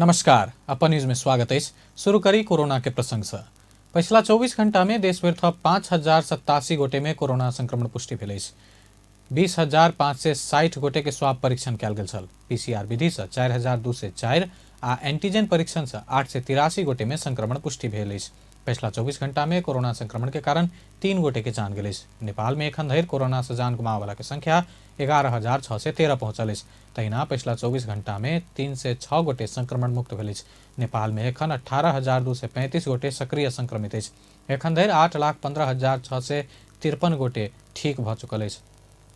नमस्कार, अपन न्यूज में स्वागत अछि। शुरू करी कोरोना के प्रसंग से। पछिला 24 घंटा में देश भरि थप 5087 गोटे में कोरोना संक्रमण पुष्टि भेल अछि। 20,560 गोटे के स्वाब परीक्षण कयल गेल छल। पीसीआर विधि से 4204 आ एंटीजन परीक्षण से 883 गोटे में संक्रमण पुष्टि भेल अछि। पछिला 24 घंटा में कोरोना संक्रमण के कारण 3 गोटे के जान गेल अछि। नेपाल में एखन धरि कोरोना से जान गुमाबय के संख्या 11,613 पहुंचल अछि। तहिना पछिला 24 घंटा में 306 गोटे संक्रमण मुक्त भेल अछि। नेपाल में एखन 18,235 गोटे सक्रिय संक्रमित अछि। एखन धरि 8,15,653 गोटे ठीक भऽ चुकल अछि।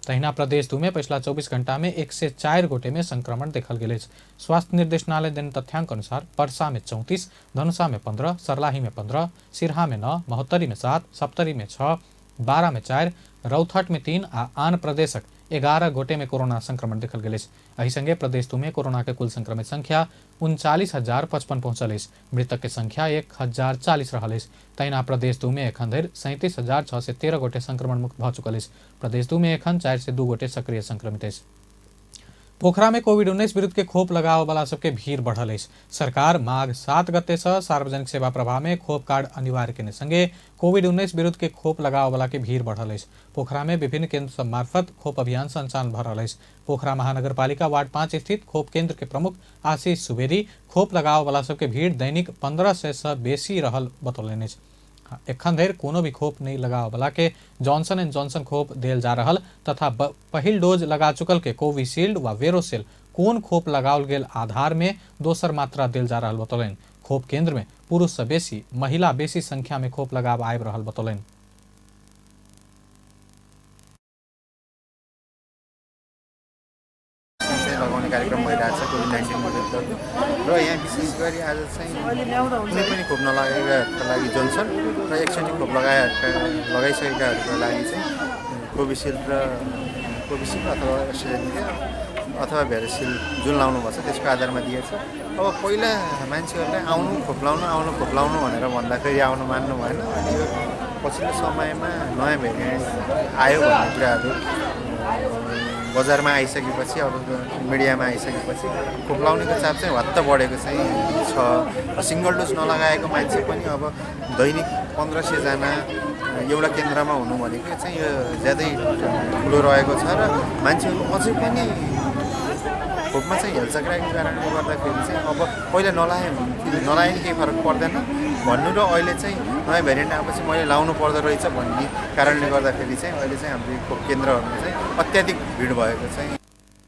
तहिना प्रदेश 2 में पछिला 24 घंटा में 104 गोटे में संक्रमण देखल गेल अछि। स्वास्थ्य निर्देशनालय देने तथ्यांक अनुसार परसा में 34, धनुषा में 15, सरलाही में 15, सिरहा में 9, महोत्तरी में 7, सप्तरी में 6, 12 में 4, रौथट में 3 आ आन प्रदेशक 11 गोटे में कोरोना संक्रमण देखल गेल अछि। एहि संगे प्रदेश 2 में कोरोना के कुल संक्रमित संख्या 39,055 पहुंचल अछि। मृतक के संख्या 1,040 रहल अछि। तहिना प्रदेश 2 में एखन धरि 37,613 गोटे संक्रमण मुक्त भऽ चुकल अछि। प्रदेश 2 में एखन 402 गोटे सक्रिय संक्रमित अछि। पोखरा में कोविड-19 विरुद्ध के खोप लगावे वाला सबके भीड़ बढ़ल अछि। सरकार माघ 7 गते से सार्वजनिक सेवा प्रवाह में खोप कार्ड अनिवार्य केने संगे कोविड-19 विरुद्ध के खोप लगावे वाला के भीड़ बढ़ल अछि। पोखरा में विभिन्न केंद्र सब मार्फत खोप अभियान संचालन भऽ रहल अछि। पोखरा महानगरपालिका वार्ड 5 स्थित खोप केंद्र के प्रमुख आशीष सुवेदी खोप लगावे वाला सबके भीड़ दैनिक 1500 से बेसी रहल बतौलनि अछि। एखन धरि कोनो भी खोप नहि लगावे वाला के जॉनसन एंड जॉनसन खोप देल जा रहल तथा पहिल डोज लगा चुकल के कोविशील्ड वा वेरोसिल कोन खोप लगाओल गेल आधार में दोसर मात्रा देल जा रहल बतौलनि। खोप केंद्र में पुरुष से बेसी महिला बेसी संख्या में खोप लगाव आबि रहल बतौलनि। लगाउने कार्यक्रम भइरहेको छ कोभिड-19 विरुद्धको र यहाँ विशेष गरी आज चाहिँ कुनै पनि खोप नलगाएकाहरूको लागि जोन्सन र एकचोटि खोप लगाइसकेकाहरूको लागि चाहिँ कोभिसिल्ड र कोभिसिल्ड अथवा एस्ट्राजेनेका अथवा भेरोसिल जुन लाउनुपर्छ त्यसको आधारमा दिएछ। अब पहिला मान्छेहरूलाई आउनु खोप लाउनु आउनु खोप लाउनु भनेर भन्दाखेरि आउनु मान्नु भएन। अनि यो पछिल्लो समयमा नयाँ भेरिएन्ट आयो भन्ने कुराहरू बजारमा आइसकेपछि अब मिडियामा आइसकेपछि खोप लाउनेको चाप चाहिँ हत्त बढेको चाहिँ छ। सिङ्गल डोज नलगाएको मान्छे पनि अब दैनिक 1500 जना एउटा केन्द्रमा हुनु भनेको चाहिँ यो ज्यादै ठुलो रहेको छ र मान्छेहरू अझै पनि खोपमा चाहिँ हेलचक्राइको कारणले गर्दाखेरि चाहिँ अब पहिला नलाए नलाए नि केही फरक पर्दैन भन्नु र अहिले चाहिँ नयाँ भेरिएन्ट आएपछि मैले लाउनु पर्दो रहेछ भन्ने कारणले गर्दाखेरि चाहिँ अहिले चाहिँ हाम्रो खोप केन्द्रहरूमा चाहिँ अत्याधिक भिड भएको चाहिँ।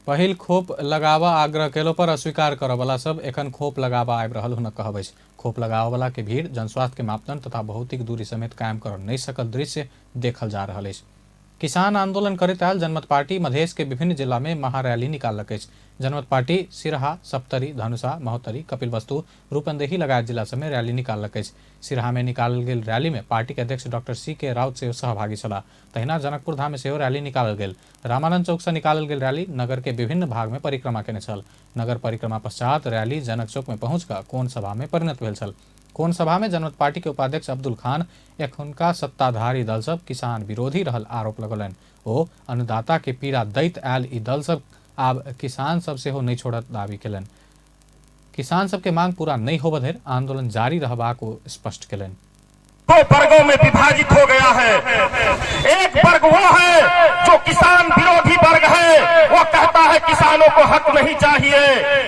पहिल खोप लगावा आग्रह केलो पर अस्वीकार करऽवला सब एखन खोप लगावा आबि रहल हुनक कहब अछि। खोप लगावऽवला के भीड़ जनस्वास्थ्य के मापदंड तथा भौतिक दूरी समेत कायम कर नहि सकल दृश्य देखल जा रहल अछि। किसान आंदोलन करैत आयल जनमत पार्टी मधेश के विभिन्न जिला में महारैली निकाललक अछि। जनमत पार्टी सिरहा, सप्तरी, धनुषा, महोत्तरी, कपिलवस्तु, रूपन्देही लगायत जिला सब में रैली निकाललक अछि। सिरहा में निकालल गेल रैली में पार्टी के अध्यक्ष डॉक्टर सी के राउत सेहो सहभागी छलाह। तहिना जनकपुर धाम में सेहो रैली निकालल गेल। रामानंद चौक से निकालल गेल रैली नगर के विभिन्न भाग में परिक्रमा केने छल। नगर परिक्रमा पश्चात रैली जनक चौक में पहुंच कऽ कोण सभा में परिणत भेल छल। कोण सभा में जनमत पार्टी के उपाध्यक्ष अब्दुल खान एखुनका सत्ताधारी दल सब किसान विरोधी रहल आरोप लगौलनि। ओ अन्नदाता के पीड़ा दैत आयल ई दल सब आब किसान सब सेहो नहि छोड़त दावी केलनि। किसान सबके मांग पूरा नहीं होबय धरि आंदोलन जारी रहबाक ओ स्पष्ट केलनि। दो वर्गों में विभाजित हो गया है। एक वर्ग वो है जो किसान विरोधी वर्ग है, वो कहता है किसानों को हक नहीं चाहिए,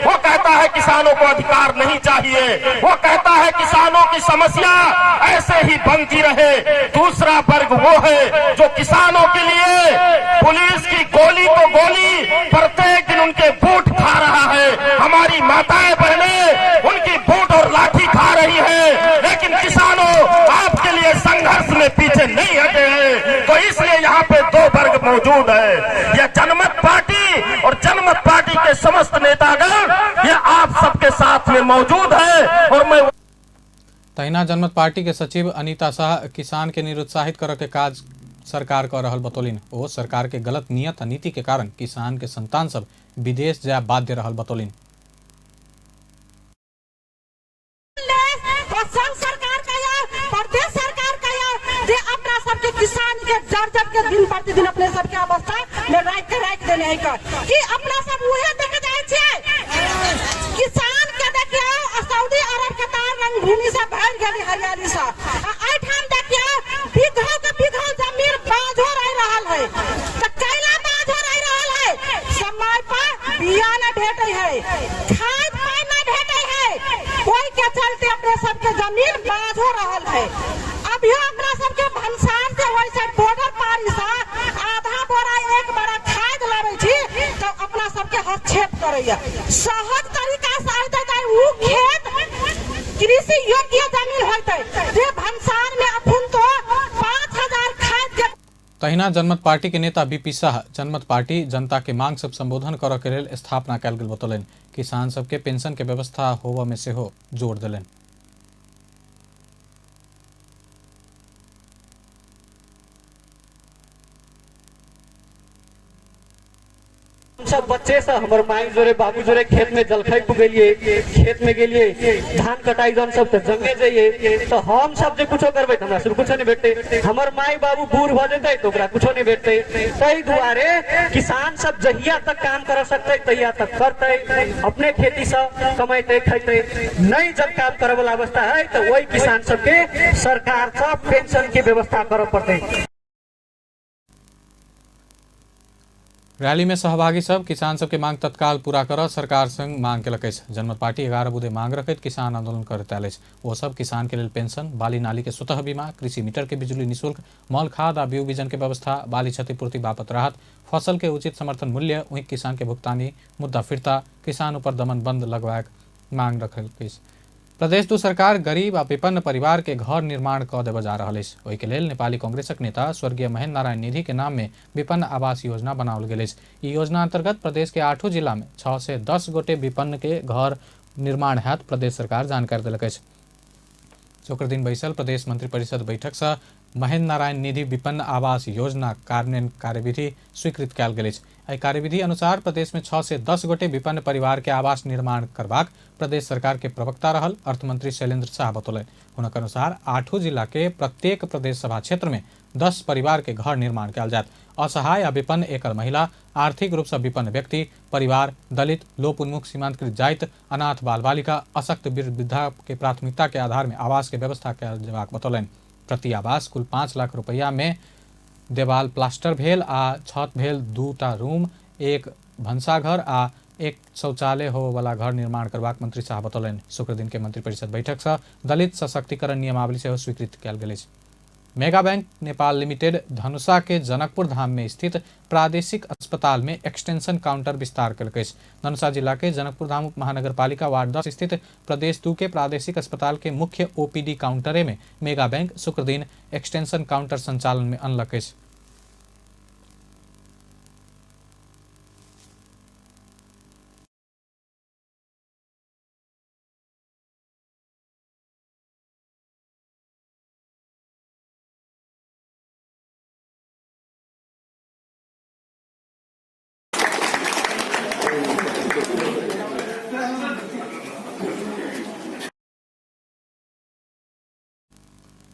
वो कहता है किसानों को अधिकार नहीं चाहिए, वो कहता है किसानों की समस्या ऐसे ही बनती रहे। दूसरा वर्ग वो है जो किसानों के लिए पुलिस की गोली तो गोली प्रत्येक दिन उनके बूट खा रहा है। हमारी माताएं बहनें उनकी बूट और लाठी खा रही है, लेकिन किसानों आपके लिए संघर्ष में पीछे नहीं हटे हैं। तो इसलिए यहाँ पे दो वर्ग मौजूद है, यह जनमत पार्टी और जनमत पार्टी के समस्त नेतागण ये आप सबके साथ में मौजूद है। और मैं तहिना जनमत पार्टी के सचिव अनीता शाह किसान के निरुत्साहित करऽ के काज सरकार कऽ रहल बतौलनि। ओ सरकार के गलत नियत आ नीति के कारण किसान के संतान सब विदेश जाय बाध्य रहल बतौलनि। संघ सरकार का या प्रदेश सरकार का या जे अपना सबके किसान के जड़ जड़ के दिन प्रतिदिन अपने सबके अवस्था में राखि के राखि देने है कि अपना सब उहे देखे जाइ छियै। किसान के देखियौ है। तो कैला बाझो रह रहल है, समय पर बिया न भेटे है, खाद पानी न भेटे है, ओहि के चलते अपने सबके जमीन बाझो रहल है। अभियो अपना सबके भंसार से ओहि साइड बॉर्डर पारी से आधा बोरा एक बोरा खाद लाबै छी तो अपना सबके हस्तक्षेप करैया। सहज तरीका से होते त उ खेत कृषि योग्य जमीन होते जे भंसार में अखन तो 5000 खाद के। तहिना जनमत पार्टी के नेता बीपी शाह जनमत पार्टी जनता के मांग सब संबोधन करऽ के लेल स्थापना कयल गेल बतौलनि। किसान सबके पेंशन के व्यवस्था होबऽ में सेहो जोर देलनि। सब बच्चे से हमर माई जोरे बाबू जोरे खेत में जलखै पुगेलिए, खेत में गेलिए, धान कटाई जन सब जंगे जाइए, तो हम सब जे कुछो करबै त हमरा सब कुछो नहीं भेटते। हमर माई बाबू बूढ़ भ जेतै तो ओकरा कुछो नहीं भेटते। ताहि दुआरे किसान सब जहिया तक काम कर सकते तहिया तक करते, अपने खेती से कमेते खैते। नहीं जब काम करे वाला अवस्था है तो वही किसान सबके सरकार से पेंशन के व्यवस्था करऽ पड़तै। रैली में सहभागी सब किसान सबके मांग तत्काल पूरा कर सरकार संग मांग केलक अछि। जनमत पार्टी 11 बुधे मांग रखैत किसान आंदोलन करैत आयल अछि। ओ सब किसान के लेल पेंशन, बाली नाली के स्वतः बीमा, कृषि मीटर के बिजली निःशुल्क, मल खाद आ बीज बीजन के व्यवस्था, बाली क्षतिपूर्ति बापत राहत, फसल के उचित समर्थन मूल्य, वहीं किसान के भुगतानी मुद्दा फिरता, किसान ऊपर दमन बंद लगवाक मांग रखल अछि। प्रदेश दू सरकार गरीब आ विपन्न परिवार के घर निर्माण क देबय जा रहल अछि। ओहि के लेल नेपाली कांग्रेसक नेता स्वर्गीय महेंद्र नारायण निधि के नाम में विपन्न आवास योजना बनाओल गेल अछि। ई योजना अंतर्गत प्रदेश के 8 जिला में 6 से 10 गोटे विपन्न के घर निर्माण हैत प्रदेश सरकार जानकारी देलक अछि। शुक्र दिन बैसल प्रदेश मंत्रिपरिषद बैठक से महेंद्र नारायण निधि विपन्न आवास योजना कार्यान्वयन कार्यविधि स्वीकृत कयल गेल अछि। एहि कार्यविधि अनुसार प्रदेश में 6 से 10 गोटे विपन्न परिवार के आवास निर्माण करबाक प्रदेश सरकार के प्रवक्ता रहल अर्थमंत्री शैलेंद्र शाह बतौलनि। हुनक अनुसार 8 जिला के प्रत्येक प्रदेश सभा क्षेत्र में 10 परिवार के घर निर्माण कयल जायत। असहाय आ विपन्न एकल महिला, आर्थिक रूप से विपन्न व्यक्ति, परिवार, दलित, लोप उन्मुख सीमांतकृत जाति, अनाथ बाल बालिका, अशक्त वृद्धा के प्राथमिकता के आधार में आवास के व्यवस्था कयल जेबाक बतौलनि। प्रति आवास कुल 5 लाख रुपया में देवाल प्लास्टर भेल आ छत भेल 2टा रूम, 1 भनसाघर आ 1 शौचालय होबयवला घर निर्माण करबाक मंत्री शाह बतौलनि। शुक्र दिन के मंत्रिपरिषद बैठक से दलित सशक्तिकरण नियमावली सेहो स्वीकृत कयल गेल अछि। Mega bank Nepal limited Dhanusha के जनकपुर धाम में स्थित प्रादेशिक अस्पताल में एक्सटेंशन काउंटर विस्तार केलक अछि। धनुषा जिला के जनकपुर धाम उप महानगरपालिका वार्ड 10 स्थित प्रदेश 2 के प्रादेशिक अस्पताल के मुख्य ओपीडी काउंटरे में मेगा बैंक शुक्र दिन एक्सटेंशन काउंटर संचालन में अनलक अछि।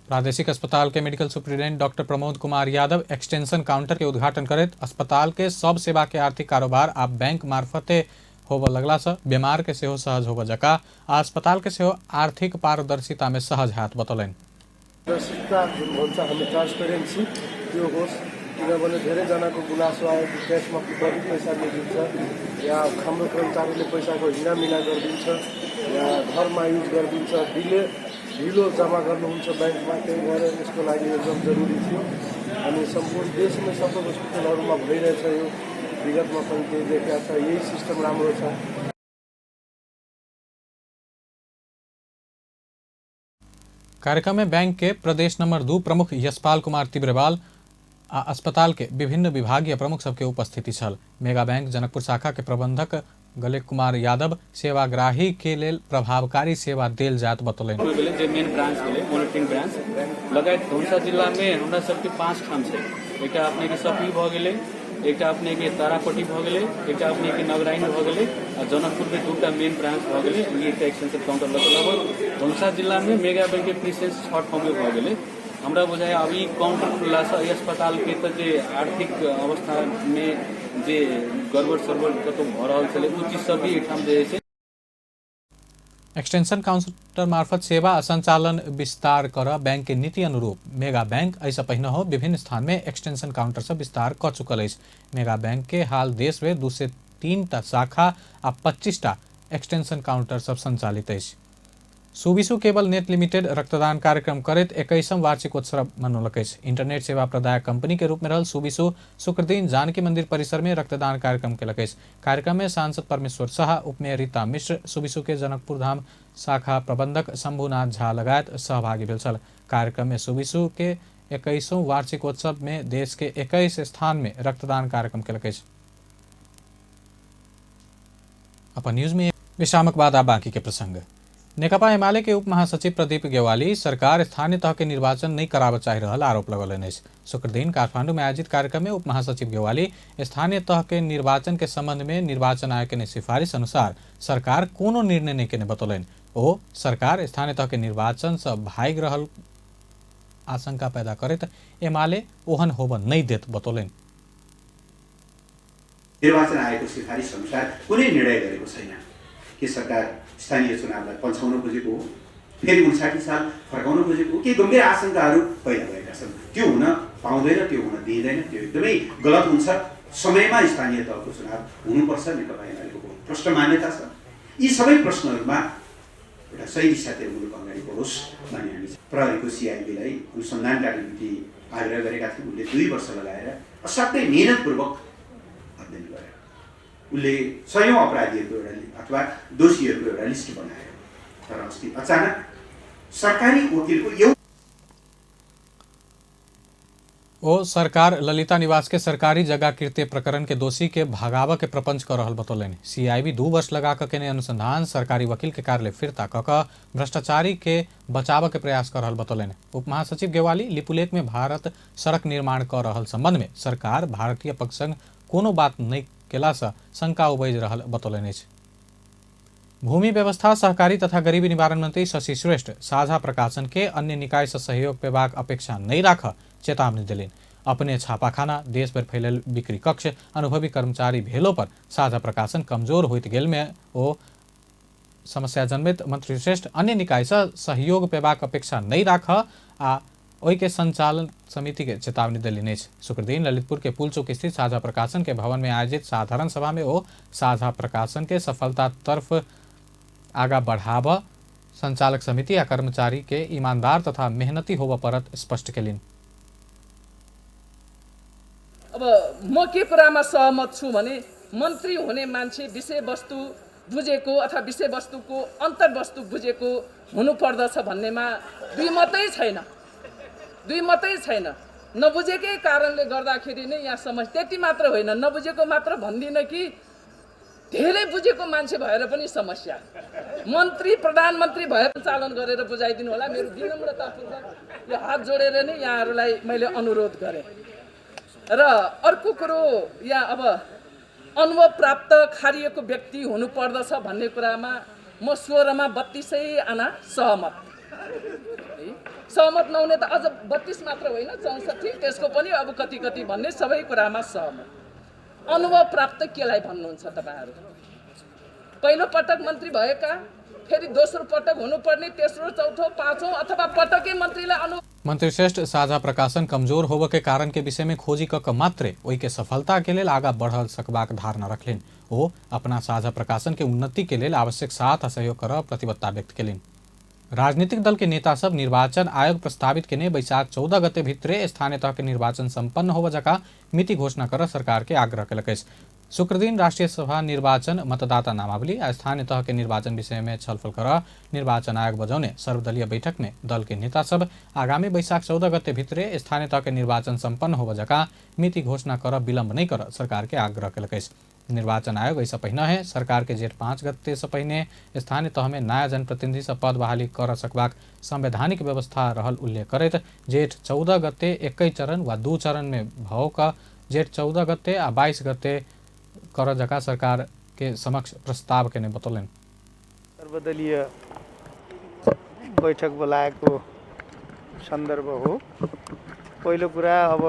प्रादेशिक अस्पताल के medical superintendent doctor Pramod Kumar Yadav extension counter के उद्घाटन करैत अस्पताल के सब सेवा के आर्थिक कारोबार आ बैंक मार्फते होबय लगला से बीमार के सेहो सहज होबय जका आ अस्पताल के सेहो आर्थिक पारदर्शिता में सहज हैत बतौलनि। पारदर्शिता जुन भन्छ हामी ट्रान्सपेरेन्सी त्यो होस्, किनभने धेरैजनाको गुनासो आयो कि क्यासमा बढी पैसा लिइदिन्छ या हाम्रो कर्मचारीले पैसाको हिनामिना गरिदिन्छ या घरमा युज गरिदिन्छ, बिले ढिलो जम्मा गर्नुहुन्छ ब्याङ्कमा, त्यही भएर यसको लागि एकदम जरुरी थियो। अनि सम्पूर्ण देशमै सबै हस्पिटलहरूमा भइरहेछ यो, विगतमा पनि त्यही देखिएको छ, यही सिस्टम राम्रो छ। कार्यक्रम में बैंक के प्रदेश नंबर 2 प्रमुख यशपाल कुमार तिब्रेवाल आ अस्पताल के विभिन्न विभागीय प्रमुख सबके उपस्थिति छल। मेगा बैंक जनकपुर शाखा के प्रबंधक गलेक कुमार यादव सेवाग्राही के लेल प्रभावकारी सेवा देल जात बतौलनि। जे मेन ब्रांच भेलै मॉनिटरिंग ब्रांच लगायत धनुषा जिलामे हमरा सबके 5 ठाम छै। एकटा अपने के सपही भऽ गेलै, एकटा अपने के तारापट्टी भऽ गेलै, एकटा अपने के नगराइन भऽ गेलै आ जनकपुरमे 2टा मेन ब्रांच भऽ गेलै। ई एकटा एक्सटेंशन काउंटर लग लगभग धनुषा जिलामे मेगा बैंक के प्रेसेंस 6 ठाममे भऽ गेलै। हमरा बुझाइ आब ई काउंटर खुललासँ एहि अस्पतालके तऽ जे आर्थिक अवस्थामे जे गड़बड़ सड़बड़ कतौ भऽ रहल छलै ओ चीज सब भी एहिठाम जे छै। एक्सटेंशन काउंटर मार्फत सेवा आ संचालन विस्तार कर बैंक के नीति अनुरूप मेगा बैंक एहिसँ पहिनहो विभिन्न स्थान में एक्सटेंशन काउंटर से विस्तार कऽ चुकल अछि। मेगा बैंक के हाल देश में 203 टा शाखा आ 25 टा एक्सटेंशन काउंटर सब संचालित अछि। सुबिसु केबल नेट लिमिटेड रक्तदान कार्यक्रम करैत 21म वार्षिकोत्सव मनौलक अछि। इंटरनेट सेवा प्रदायक कंपनी के रूप में रहल सुबिसु शुक्रदिन जानकी मंदिर परिसर में रक्तदान कार्यक्रम केलक अछि। कार्यक्रम में सांसद परमेश्वर शाह, उपमेयर रीता मिश्र, सुबिसु के जनकपुर धाम शाखा प्रबंधक शंभुनाथ झा लगायत सहभागी भेल छल। कार्यक्रम में सुबिसु के 21वां वार्षिकोत्सव में देश के 21 स्थान में रक्तदान कार्यक्रम केलक अछि। अपन न्यूज में विश्रामक बाद आ बाकी के प्रसंग। नेकपा एमाले के उप महासचिव प्रदीप गेवाली सरकार स्थानीय तह के निर्वाचन नहीं कराबऽ चाहि रहल आरोप लगौलनि अछि। शुक्रदिन काठमांडू में आयोजित कार्यक्रम में उप महासचिव गेवाली स्थानीय तह के निर्वाचन के संबंध में निर्वाचन आयोग के सिफारिश अनुसार सरकार कोनो निर्णय नहीं केने बतौलनि। ओ सरकार स्थानीय तह के निर्वाचन से भागि रहल आशंका पैदा करैत एमाले ओहन होबऽ नहीं देत बतौलनि। निर्वाचन आयोगको सिफारिस अनुसार कुनै निर्णय गरेको छैन कि सरकार स्थानीय चुनावलाई पन्छाउन खोजेको हो, फेरि 59 साल फर्काउन खोजेको हो, केही गम्भीर आशंकाहरू पैदा भएका छन्। त्यो हुन पाउँदैन, त्यो हुन दिइँदैन, त्यो एकदमै गलत हुन्छ। समयमा स्थानीय तहको चुनाव हुनुपर्छ, नेकपा एमालेको बहुत प्रष्ट मान्यता छ। यी सबै प्रश्नहरूमा एउटा सही दिशातिर मुलुक अगाडि बढोस् भन्ने हामी प्रहरीको सिआइबीलाई अनुसन्धानका निम्ति आग्रह गरेका थियौँ। उनले 2 वर्ष लगाएर असाध्यै मेहनतपूर्वक अध्ययन गर्यो। उनले सयौँ अपराधीहरूको एउटा अथवा दोषीहरूको एउटा लिस्ट बनायो, तर अस्ति अचानक सरकारी वकिलको एउटा ओ सरकार ललिता निवास के सरकारी जगह कृत्य प्रकरण के दोषी के भगाव के प्रपंच कर रहल बतौलनि। सीआईबी 2 वर्ष लगा कऽ केने अनुसंधान सरकारी वकील के कार्यालय फिर्ता कऽ कऽ भ्रष्टाचारी के बचाव के प्रयास कर रहल बतौलनि। उप महासचिव गेवाली लिपुलेख में भारत सड़क निर्माण कर रहल संबंध में सरकार भारतीय पक्ष संग कोनो बात नहीं केला से शंका उपज रहल बतौलनि अछि। भूमि व्यवस्था सहकारी तथा गरीबी निवारण मंत्री शशि श्रेष्ठ साझा प्रकाशन के अन्य निकाय से सहयोग पेबाक अपेक्षा नहीं राख चेतावनी देलनि। अपने छापाखाना देश भर फैलल बिक्री कक्ष अनुभवी कर्मचारी भेलो पर साझा प्रकाशन कमजोर होइत गेल में ओ समस्या जन्मित मंत्री श्रेष्ठ अन्य निकाय से सहयोग पेबाक अपेक्षा नहीं राख आ ओहि के संचालन समिति के चेतावनी देलनि अछि। शुक्रदिन ललितपुर के पुलचौक स्थित साझा प्रकाशन के भवन में आयोजित साधारण सभा में ओ साझा प्रकाशन के सफलता तरफ आगा बढ़ाब संचालक समिति आ कर्मचारी के ईमानदार तथा मेहनती होबऽ परत स्पष्ट केलनि। अब म के कुरामा सहमत छु भने मन्त्री हुने मान्छे विषयवस्तु बुझेको अथवा विषयवस्तुको अन्तर्वस्तु बुझेको हुनुपर्दछ भन्नेमा दुईमतै छैन, दुईमतै छैन। नबुझेकै कारणले गर्दाखेरि नै यहाँ समस्या। त्यति मात्र होइन, नबुझेको मात्र भन्दिनँ कि धेरै बुझेको मान्छे भएर पनि समस्या। मन्त्री प्रधानमन्त्री भएर सञ्चालन गरेर बुझाइदिनु होला। मेरो विनम्रतापूर्वक यो हात जोडेर नै यहाँहरूलाई मैले अनुरोध गरेँ। र अर्को कुरो यहाँ अब अनुभव प्राप्त खारिएको व्यक्ति हुनुपर्दछ भन्ने कुरामा म 16मा 32 आना सहमत। सहमत नहुने त अझ 32 मात्र होइन 64, त्यसको पनि अब कति कति भन्ने सबै कुरामा सहमत। अनुभव प्राप्त केलाई भन्नुहुन्छ तपाईँहरू? पहिलो पटक मन्त्री भएका, फेरि दोस्रो पटक हुनुपर्ने, तेस्रो चौथो पाँचौँ अथवा पटकै मन्त्रीलाई अनुभव। मंत्री श्रेष्ठ साझा प्रकाशन कमजोर होबऽ के कारण के विषय में खोजी कऽ मात्रे ओहि के सफलता के लेल आगा बढ़ल सकबाक धारणा रखलनि। ओ अपना साझा प्रकाशन के उन्नति के लेल आवश्यक साथ आ सहयोग करऽ प्रतिबद्धता व्यक्त केलनि। राजनीतिक दल के नेता सब निर्वाचन आयोग प्रस्तावित केने बैशाख 14 गते भित्रे स्थानीय तह के निर्वाचन सम्पन्न होबऽ जकाँ मिति घोषणा कर सरकार के आग्रह केलक अछि। शुक्रदिन राष्ट्रिय सभा निर्वाचन मतदाता नामावली आ स्थानीय तह के निर्वाचन विषय में छलफल कर निर्वाचन आयोग बजौने सर्वदलीय बैठक में दल के नेता सब आगामी बैशाख 14 गते भित्रे स्थानीय तह के निर्वाचन सम्पन्न होबऽ जकाँ मिति घोषणा कर विलम्ब नहीं कर सरकार के आग्रह केलक अछि। निर्वाचन आयोग ऐसा पहिने है सरकार के जेठ 5 गते से पहिने स्थानीय तह में नया जनप्रतिनिधि से पद बहाली कर सकबाक संवैधानिक व्यवस्था रहल उल्लेख करैत जेठ 14 गते 1 चरण वा 2 चरण में भव का जेठ 14 गते आ 22 गते कर जका सरकार के समक्ष प्रस्ताव केने बतौलनि। सर्वदलीय बैठक बोलाएको सन्दर्भ हो। पहिलो कुरा अब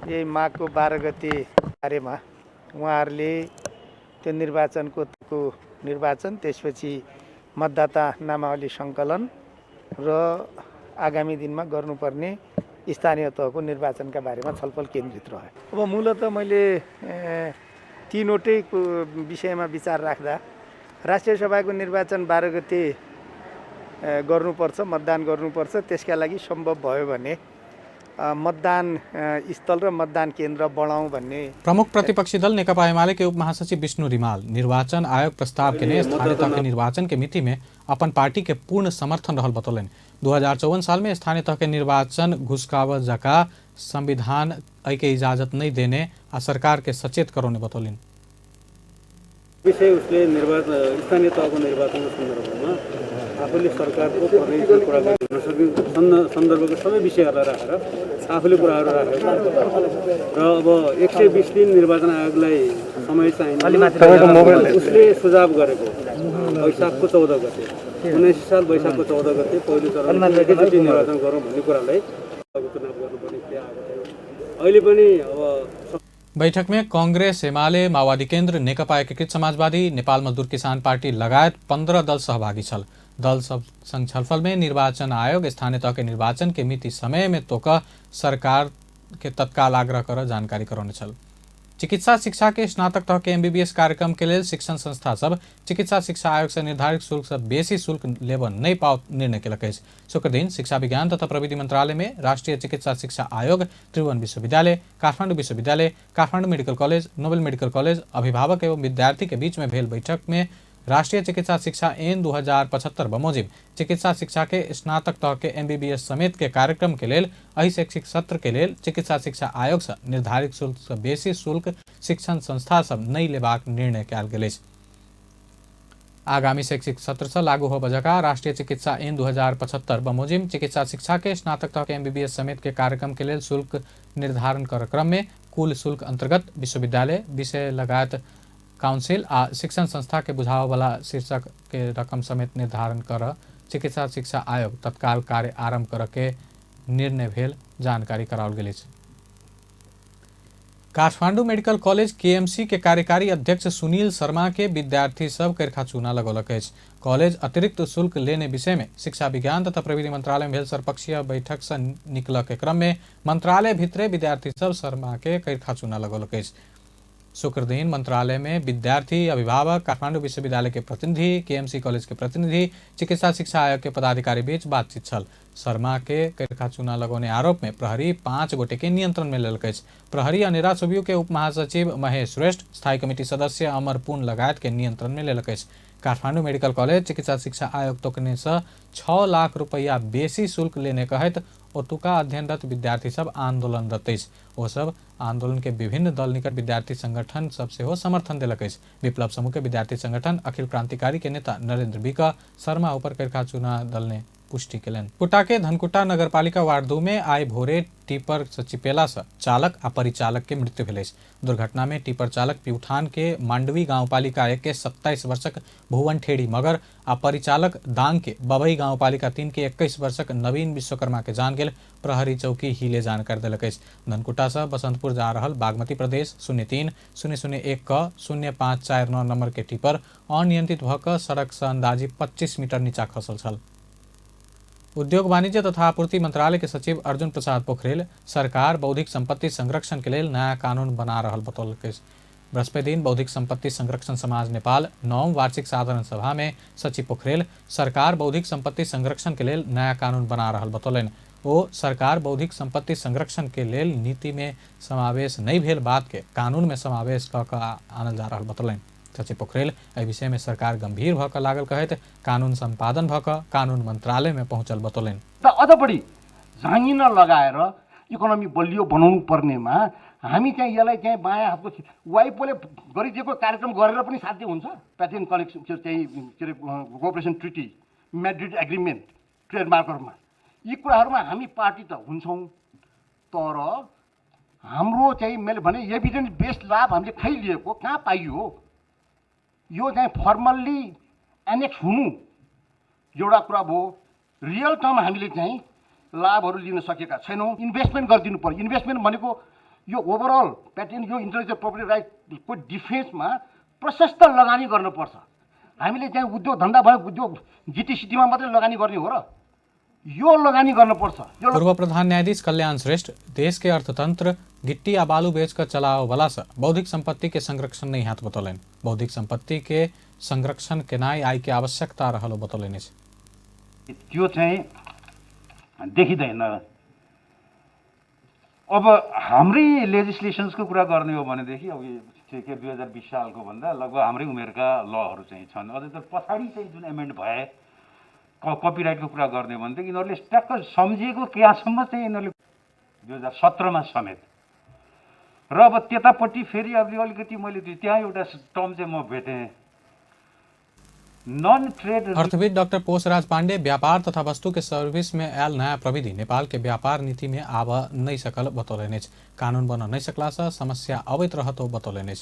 यही माघको 12 गते बारेमा उहाँहरूले त्यो निर्वाचनको निर्वाचन त्यसपछि मतदाता नामावली सङ्कलन र आगामी दिनमा गर्नुपर्ने स्थानीय तहको निर्वाचनका बारेमा छलफल केन्द्रित रह्यो। अब मूलत मैले तीनवटै विषयमा विचार राख्दा राष्ट्रिय सभाको निर्वाचन 12 गते गर्नुपर्छ, मतदान गर्नुपर्छ। त्यसका लागि सम्भव भयो भने मतदान स्थल र मतदान केन्द्र बढाउँ भन्ने। प्रमुख प्रतिपक्षी दल नेकपा एमाले के उप महासचिव विष्णु रिमाल निर्वाचन आयोग प्रस्ताव के ने स्थानीय तह के निर्वाचन के मिति में अपन पार्टी के पूर्ण समर्थन रहल बतौलनि। 2054 साल में स्थानीय तह के निर्वाचन घुसकाव जका संविधान के इजाजत नहीं देने आ सरकार के सचेत करौने बतौलनि। विषय उसले निर्वाचन स्थानीय तहको निर्वाचनको सन्दर्भमा आफूले सरकारको पर्ने कुरा गर्न सक्ने सन्दर्भको सबै विषयहरूलाई राखेर आफूले कुराहरू राखेको र अब 120 दिन निर्वाचन आयोगलाई समय चाहिने उसले सुझाव गरेको वैशाखको 14 गते 19 साल वैशाखको 14 गते पहिलो चरणमा एकैचोटि निर्वाचन गरौँ भन्ने कुरालाई चुनाव गर्नुपर्ने आएको थियो। अहिले पनि अब बैठक में कांग्रेस, एमाले, माओवादी केन्द्र, नेकपा एकीकृत समाजवादी, नेपाल मजदूर किसान पार्टी लगायत 15 दल सहभागी छल। दल सब संग छलफल में निर्वाचन आयोग स्थानीय तह के निर्वाचन के मिति समय में तोक सरकार के तत्काल आग्रह कर जानकारी करौने छल। चिकित्सा शिक्षा के स्नातक तह के एमबीबीएस कार्यक्रम के लेल शिक्षण संस्था सब चिकित्सा शिक्षा आयोग से निर्धारित शुल्क से बेसी शुल्क लेबऽ नहीं पाओ निर्णय केलक अछि। शुक्रदिन शिक्षा विज्ञान तथा प्रविधि मंत्रालय में राष्ट्रीय चिकित्सा शिक्षा आयोग, त्रिभुवन विश्वविद्यालय, काठमांडू विश्वविद्यालय, Kathmandu medical college, Nobel medical college, अभिभावक एवं विद्यार्थी के बीच में भेल बैठक में राष्ट्रीय चिकित्सा शिक्षा एन 2075 बमोजिब चिकित्सा शिक्षा के स्नातक तह के एमबीबीएस समेत के कार्यक्रम के लेल एहि शैक्षिक सत्र के लेल चिकित्सा शिक्षा आयोग से निर्धारित शुल्क से बेसी शुल्क शिक्षण संस्था सब नहीं लेबाक निर्णय कयल गेल अछि। आगामी शैक्षिक सत्र से लागू होबय जकाँ राष्ट्रीय चिकित्सा एन 2075 बमोजिम चिकित्सा शिक्षा के स्नातक तह के एमबीबीएस समेत के कार्यक्रम के लेल शुल्क निर्धारण कर क्रम में कुल शुल्क अंतर्गत विश्वविद्यालय विषय लगायत काउंसिल आ शिक्षण संस्था के बुझाव वाला शीर्षक के रकम समेत निर्धारण कर चिकित्सा शिक्षा आयोग तत्काल कार्य आरंभ कर के निर्णय भेल जानकारी कराओल गेल अछि। काठमांडू मेडिकल कॉलेज केएमसी के कार्यकारी अध्यक्ष सुनील शर्मा के विद्यार्थी सब करखा चूना लगौलक अछि। कॉलेज अतिरिक्त शुल्क लेने विषय में शिक्षा विज्ञान तथा प्रविधि मंत्रालय में भेल सर्वपक्षीय बैठक से निकल के क्रम में मंत्रालय भीतरे विद्यार्थी सब शर्मा के करखा चूना लगौलक अछि। शुक्रदिन मंत्रालय में विद्यार्थी, अभिभावक, काठमांडू विश्वविद्यालय के प्रतिनिधि, केएमसी कॉलेज के प्रतिनिधि, चिकित्सा शिक्षा आयोग के पदाधिकारी बीच बातचीत छल। शर्मा के करखा चूना लगौने आरोप में प्रहरी 5 गोटे के नियंत्रण में लेलक अछि। प्रहरी अनेरा सुबियु के उप महासचिव महेश श्रेष्ठ, स्थायी कमिटी सदस्य अमर पुन लगायत के नियंत्रण में लेलक अछि। काठमांडू मेडिकल कॉलेज चिकित्सा शिक्षा आयोग तोकने से 6 लाख रुपया बेसी शुल्क लेने कहैत ओतुका अध्ययनरत विद्यार्थी सब आंदोलनरत अछि। ओ सब आंदोलन के विभिन्न दल निकट विद्यार्थी संगठन सब सेहो समर्थन देलक अछि। विप्लव समूह के विद्यार्थी संगठन अखिल क्रांतिकारी के नेता नरेंद्र बिका शर्मा ऊपर करखा चूना दल ने पुष्टि केलनि। कुटा के धनकुटा नगरपालिका वार्ड 2 में आइ भोरे टिपर से चिपेला से चालक आ परिचालक के मृत्यु भेल अछि। दुर्घटना में टिपर चालक प्यूठान के मांडवी गांवपालिका 1 के 27 वर्षक भुवन ठेड़ी मगर आ परिचालक दांग के बबई गांवपालिका 3 के 21 वर्षक नवीन विश्वकर्मा के जान गेल प्रहरी चौकी हिले जानकारी देलक अछि। धनकुटा से बसंतपुर जा रहल बागमती प्रदेश 03 001 क 0549 नंबर के टिपर अनियंत्रित भऽ कऽ सड़क से अंदाजी 25 मीटर नीचा खसल छल। उद्योग वाणिज्य तथा आपूर्ति मंत्रालय के सचिव अर्जुन प्रसाद पोखरेल सरकार बौद्धिक संपत्ति संरक्षण के लेल नया कानून बना रहल बतौलक अछि। बृहस्पति दिन बौद्धिक संपत्ति संरक्षण समाज नेपाल 9 वार्षिक साधारण सभा में सचिव पोखरेल सरकार बौद्धिक संपत्ति संरक्षण के लेल नया कानून बना रहल बतौलनि। ओ सरकार बौद्धिक संपत्ति संरक्षण के लेल नीति में समावेश नहीं भेल बात के कानून में समावेश कऽ कऽ आनल जा रहल बतौलनि। सचिव पोखरेल एहि विषय में सरकार गंभीर भऽ कऽ लागल कहैत कानून सम्पादन भऽ कऽ कानून मंत्रालय में पहुंचल बतौलनि। त अझ बढी झाँगिन लगाएर इकोनोमी बलियो बनाउनु पर्नेमा हामी चाहिँ यसलाई चाहिँ बायाँ हातको वाइपोले गरिदिएको कार्यक्रम गरेर पनि साध्य हुन्छ। प्याटेन्ट कलेक्सन चाहिँ के अरे कोअपरेसन ट्रिटी, म्याड्रिड एग्रिमेन्ट, ट्रेडमार्कहरूमा यी कुराहरूमा हामी पार्टी त हुन्छौँ, तर हाम्रो चाहिँ मैले भने एभिडेन्स बेस्ड लाभ हामीले खै लिएको कहाँ पाइयो? यो चाहिँ फर्मल्ली एनेक्स हुनु एउटा कुरा भयो। रियल टर्म हामीले चाहिँ लाभहरू लिन सकेका छैनौँ। इन्भेस्टमेन्ट गरिदिनु पर्यो। इन्भेस्टमेन्ट भनेको यो ओभरअल प्याटेन्ट यो इन्टेलेक्चुअल प्रपर्टी राइटको डिफेन्समा प्रशस्त लगानी गर्नुपर्छ। हामीले चाहिँ उद्योग धन्दा भयो, उद्योग जिटिसिटीमा मात्रै लगानी गर्ने हो र? यो लगानी गर्नुपर्छ। पूर्व प्रधान न्यायाधीश कल्याण श्रेष्ठ देश के अर्थतंत्र गिट्टी आ बालू बेचकर चलाओ वाला से बौद्धिक संपत्ति के संरक्षण नहीं हाथ बतौलनि। बौद्धिक संपत्ति के संरक्षण केनाइ आइ के आवश्यकता रहल बतौलनि। त्यो चाहिँ देखिँदैन। अब हाम्रै लेजिस्लेसन्सको कुरा गर्ने हो भनेदेखि अब के 2020 सालको भन्दा लगभग हाम्रै उमेरका लहरू चाहिँ छन्। अझ त पछाडि चाहिँ जुन एमेन्ड भए कपिराइटको कुरा गर्ने हो भनेदेखि यिनीहरूले ट्याक्क सम्झिएको कहाँसम्म चाहिँ यिनीहरूले 2017मा समेत। र अब त्यतापट्टि फेरि अब अलिकति मैले त्यहाँ एउटा टर्म चाहिँ म भेटेँ, non trade. अर्थविद doctor Poshraj Pandey व्यापार तथा वस्तु के सर्विस में आयल नया प्रविधि नेपाल के व्यापार नीति में आब नहीं सकल बतौलनि। कानून बन नहीं सकला से समस्या अबैत रहत बतौलनि।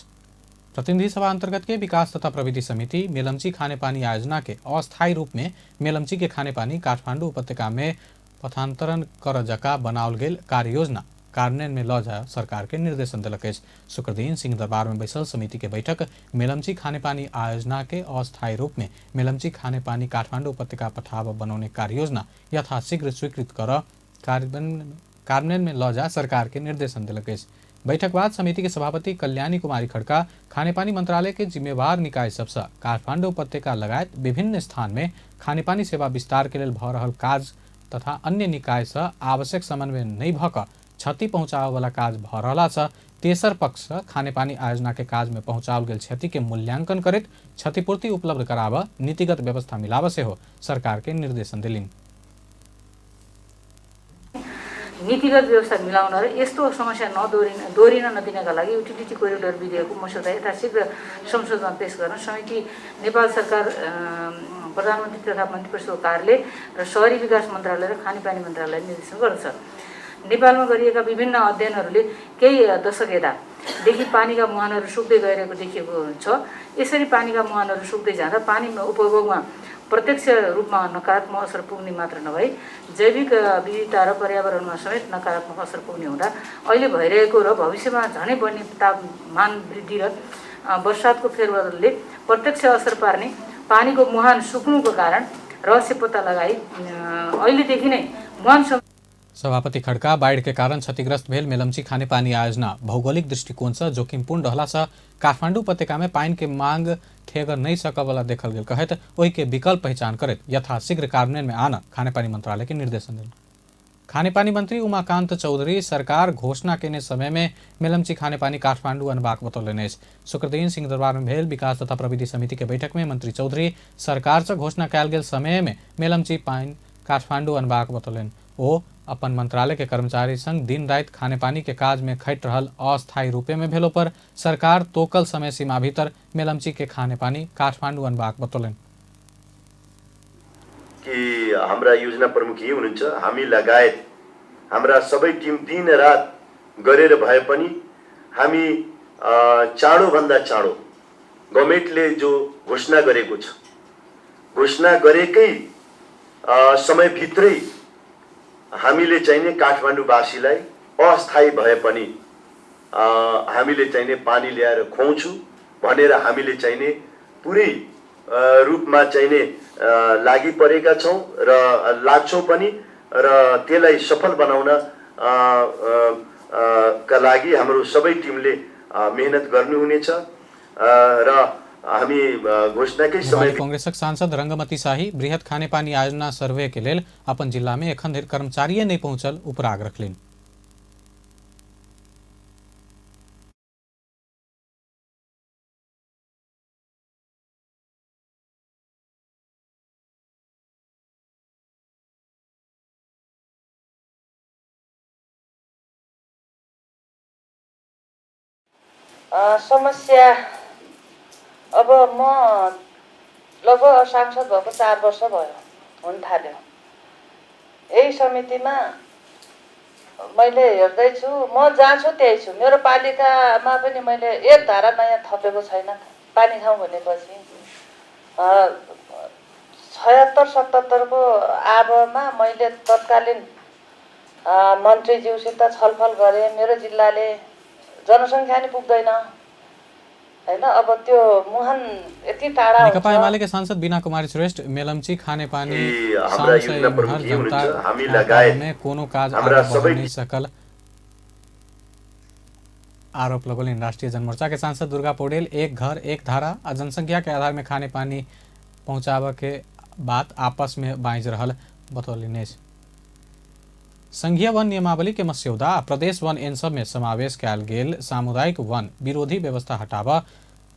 प्रतिनिधि सभा अंतर्गत के विकास तथा प्रविधि समिति मेलम्ची खानेपानी आयोजना के अस्थायी रूप में मेलम्ची के खानेपानी काठमांडू उपत्यका में पथांतरण कर जका बनाओल गेल कार्ययोजना कार्यान्वयन में ल जा सरकार के निर्देशन दिलक अछि। शुक्रदिन सिंहदरबार में बैसल समिति के बैठक मेलम्ची खानेपानी आयोजना के अस्थायी रूप में मेलम्ची खानेपानी काठमांडू उपत्यका पठाव बनौने कार्ययोजना यथाशीघ्र स्वीकृत कर कार्यान्वयन में ल जा सरकार के निर्देशन दिलक अछि। बैठक बाद समिति के सभापति कल्याणी कुमारी खड़का खानेपानी मंत्रालय के जिम्मेवार निकाय सबसे काठमांडू उपत्यका लगायत विभिन्न स्थान में खानेपानी सेवा विस्तार के लेल भऽ रहल काज तथा अन्य निकाय से आवश्यक समन्वय नहीं भऽ कऽ क्षति पहुँचाबय वाला काज भऽ रहला से तेसर पक्ष से खानेपानी आयोजना के काज में पहुँचाओल गेल क्षति के मूल्यांकन करैत क्षतिपूर्ति उपलब्ध कराबऽ नीतिगत व्यवस्था मिलाबऽ सेहो सरकार के निर्देशन देलनि। नीतिगत व्यवस्था मिलाउन र यस्तो समस्या दोहोरिन नदिनका लागि युटिलिटी कोरिडोर विधेयकको मस्यौदा यथाशीघ्र संसदमा पेश गर्न समिति नेपाल सरकार प्रधानमन्त्री तथा मन्त्रीपरिषदको कार्यालय र शहरी विकास मन्त्रालय र खानेपानी मन्त्रालयले निर्देशन गर्दछ। नेपालमा गरिएका विभिन्न अध्ययनहरूले केही दशक यतादेखि पानीका मुहानहरू सुक्दै गइरहेको देखिएको छ। यसरी पानीका मुहानहरू सुक्दै जाँदा पानी उपभोगमा प्रत्यक्ष रूपमा नकारात्मक असर पुग्ने मात्र नभई जैविक विविधता र पर्यावरणमा समेत नकारात्मक असर पुग्ने हुँदा अहिले भइरहेको र भविष्यमा झनै बढ्ने तापमान वृद्धि र वर्षातको फेरबदलले प्रत्यक्ष असर पार्ने पानीको मुहान सुक्नुको कारण रहस्य पत्ता लगाई अहिलेदेखि नै मुहान। सभापति खड़का बाढ़ के कारण क्षतिग्रस्त भेल मेलम्ची खानेपानी आयोजना भौगोलिक दृष्टिकोण से जोखिमपूर्ण रहला से काठमांडू उपत्यका में पानी के मांग ठेग नहीं सकवला देखल गेल कहैत ओहि के विकल्प पहचान करैत यथाशीघ्र कार्यान्वयन में आन खानेपानी मंत्रालय के निर्देशन देल। खानेपानी मंत्री उमाकांत चौधरी सरकार घोषणा केने समय में मेलम्ची खानेपानी काठमांडू अनबाक बतौलनि अछि। शुक्रदिन सिंहदरबार में भेल विकास तथा प्रविधि समिति के बैठक में मंत्री चौधरी सरकार से घोषणा कयल गेल समय में मेलम्ची पानी काठमांडू अनबाक बतौलनि। ओ अपन मंत्रालय के कर्मचारी संग दिन राति खानेपानी के काज में खटि रहल अस्थायी रूपे में भेलो पर सरकार तोकल समय सीमा भीतर मेलम्ची के खानेपानी काठमांडू अनबाक बतौलनि। कि हाम्रा योजना प्रमुख यही हुनुहुन्छ, हामी लगायत हाम्रा सबै टिम दिन रात गरेर भए पनि हामी चाँडोभन्दा चाँडो गभर्मेन्टले जो घोषणा गरेको छ, घोषणा गरेकै समयभित्रै हामीले चाहिने काठमाडौँवासीलाई अस्थायी भए पनि हामीले चाहिने पानी ल्याएर खुवाउँछु भनेर हामीले चाहिने पुरै रूपमा चाहिने लागि परेका छौँ र लाग्छौँ पनि र त्यसलाई सफल बनाउन का लागि हाम्रो सबै टिमले मेहनत गर्नुहुनेछ र हामी घोषणाकै समय। कांग्रेसक सांसद रंगमती शाही बृहत खानेपानी आयोजना सर्वे के लेल अपन जिला में एखन धरि कर्मचारी नहीं पहुंचल उपराग रखलनि। समस्या अब म लगभग सांसद भएको 4 वर्ष भयो हुन थाल्यो। यही समितिमा मैले हेर्दैछु, म जहाँ छु त्यही छु। मेरो पालिकामा पनि मैले एक धारा नयाँ थपेको छैन। पानी खाउँ भनेपछि 76-77 को आबमा मैले तत्कालीन मन्त्रीज्यूसित छलफल गरेँ। मेरो जिल्लाले जनसङ्ख्या नै पुग्दैन, हैन। अब त्यो मुहान यति टाढा नेकपा एमाले के सांसद बीना कुमारी श्रेष्ठ मेलम्ची खानेपानी हाम्रा योजना प्रमुख हुनुहुन्छ, हामी लगायत में कोनो काज हाम्रा सबै नहीं सकल आरोप लगौलनि। राष्ट्रीय जनमोर्चा के सांसद दुर्गा पौडेल एक घर एक धारा आ जनसंख्या के आधार में खाने पानी पहुंचाबे के बात आपस में बाँझ रहल बतौलनि अछि। संघीय वन नियमावली के मस्यौदा आ प्रदेश वन एन सब में समावेश कयल गेल सामुदायिक वन विरोधी व्यवस्था हटाबऽ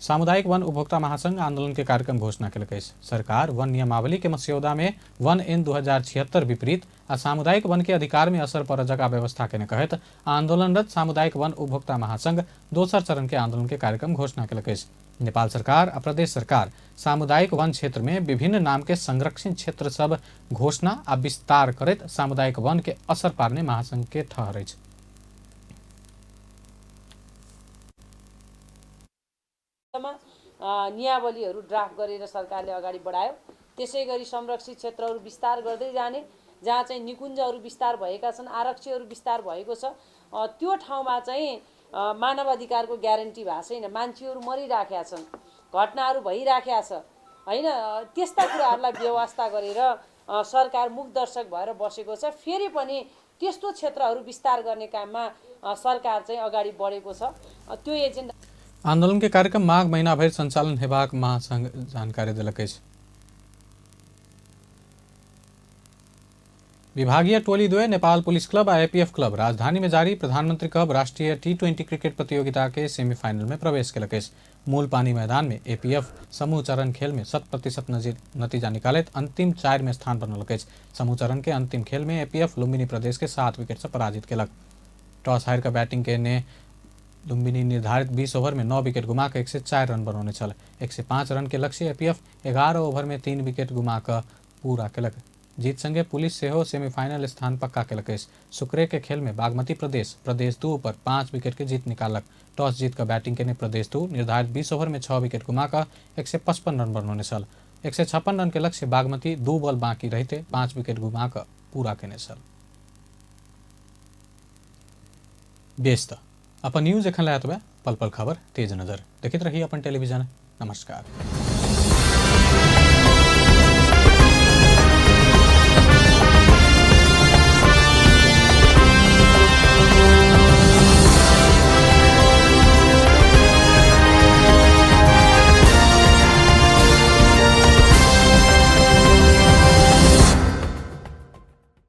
सामुदायिक वन उपभोक्ता महासंघ आंदोलन के कार्यक्रम घोषणा केलक अछि। सरकार वन नियमावली के मस्यौदा में वन एन 2076 विपरीत आ सामुदायिक वन के अधिकार में असर पर जगह व्यवस्था केने कहैत आंदोलनरत सामुदायिक वन उपभोक्ता महासंघ दोसर चरण के आंदोलन के कार्यक्रम घोषणा केलक अछि। नेपाल सरकार आ प्रदेश सरकार सामुदायिक वन क्षेत्र में विभिन्न नाम के संरक्षित क्षेत्र सब घोषणा आ विस्तार करैत सामुदायिक वन के असर पारने महासंघ के ठहर अछि। नियमावलीहरू ड्राफ्ट गरेर सरकारले अगाडि बढायो। त्यसै गरी संरक्षित क्षेत्रहरू विस्तार गर्दै जाने, जहाँ चाहिँ निकुञ्जहरू विस्तार भएका छन्, आरक्षीहरू विस्तार भएको छ, त्यो ठाउँमा चाहिँ मानवाधिकारको ग्यारेन्टी भएको छैन, मान्छेहरू मरिराखेका छन्, घटनाहरू भइराखेका छ हैन। त्यस्ता कुराहरूलाई व्यवस्था गरेर सरकार मूकदर्शक भएर बसेको छ। फेरि पनि त्यस्तो क्षेत्रहरू विस्तार गर्ने काममा सरकार चाहिँ अगाडि बढेको छ। त्यो एजेन्डा आंदोलन के कार्यक्रम माघ महीना भरि संचालन हेबाक महासंघ जानकारी देलक अछि। विभागीय टोली द्वय नेपाल पुलिस क्लब आ एपीएफ क्लब राजधानी में जारी प्रधानमंत्री कप राष्ट्रीय T20 cricket प्रतियोगिता के सेमीफाइनल में प्रवेश केलक अछि। मूलपानी मैदान में एपीएफ समूह चरण खेल में 100% नतीजा निकालैत अंतिम 4 में स्थान बनौलक अछि। समूह चरण के अंतिम खेल में एपीएफ लुम्बिनी प्रदेश के 7 विकेट से पराजित केलक। टॉस हारि कऽ बैटिंग केने लुम्बिनी निर्धारित 20 ओवर में 9 विकेट गुमा कऽ 104 रन बनौने छल। 105 रन के लक्ष्य एपीएफ 11 ओवर में 3 विकेट गुमा कऽ पूरा केलक। जीत संगे पुलिस सेहो सेमीफाइनल स्थान पक्का केलक अछि। शुक्रे के खेल में बागमती प्रदेश प्रदेश 2 पर 5 विकेट के जीत निकालक। टॉस जीत कऽ बैटिंग केने प्रदेश 2 निर्धारित 20 ओवर में 6 विकेट गुमा कऽ 155 रन बनौने छल। 156 रन के लक्ष्य बागमती 2 बॉल बाकी रहिते 5 विकेट गुमा कऽ पूरा केने छल। बेस त अपन न्यूज एखन लए एतबे। पल पल खबर तेज नजर देखैत रही अपन टेलीविजन। नमस्कार।